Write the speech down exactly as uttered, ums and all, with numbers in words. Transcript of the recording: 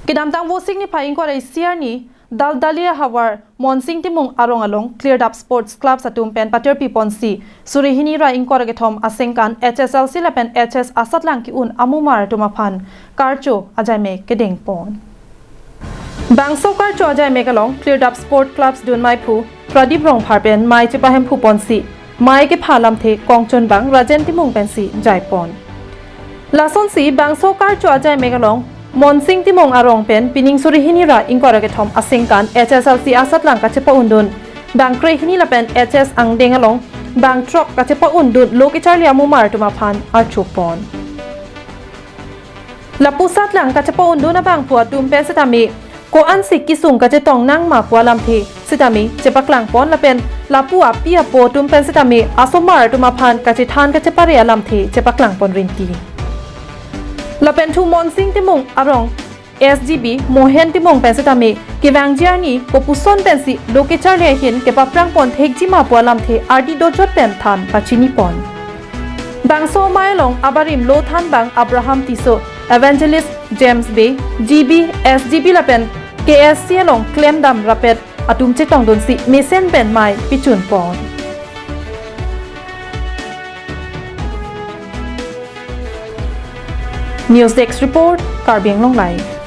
Kedamtang Vosik niphai ingkoi ra isi arni Daldalia havar Monsing Timung arong along Cleared Up Sports Clubs atum pen paterpi ponsi suri hini ra ingkoi ra kethom asengkan H S L C lapen H S asatlang ke-un amumar atum aphan karcho ajaimek kedeng pon. Bangso karcho ajaimek along Cleared Up Sport Clubs dunmai phu Pradip Rongphar pen mei chepahemphu ponsi mei kepha lamthe kongchon bang Rajen Timung pensi jai pon. Lasonsi bangso karcho ajaimek along Monsing Timung arong pen pining suri hini ra ingkoi ra kethom asengkan H S L C asatlang kachepa-undun bang kre hini lapen H S angdeng along bang throk kachepa-undun lo kecharli amumar atum aphan archo pon. Lapu satlang kachepa-undun abangphu atum pen setame ko-ansi kesung kachetong nangma pu alamthe setame chepaklang pon lapen lapu api apo atum pen setame asomar atum aphan kachethan kachepare alamthe chepaklang pon rinti. Lapen thu Monsing Timung arong S G B Mohen Timung pen setame kevangji arni kopuson pensi lo kecharli ahin kepaprang pon thekji ma pu alamthe ardi dojot pen than pachini pon. Bangso mei along abarim lo than bang Abraham Tisso, Evangelist James Bey, G B, S G B lapen K S C along klemdam rapet atum chetongdunsi mesen pen mei pichun pon. News Desk Report, Karbi Anglong Live.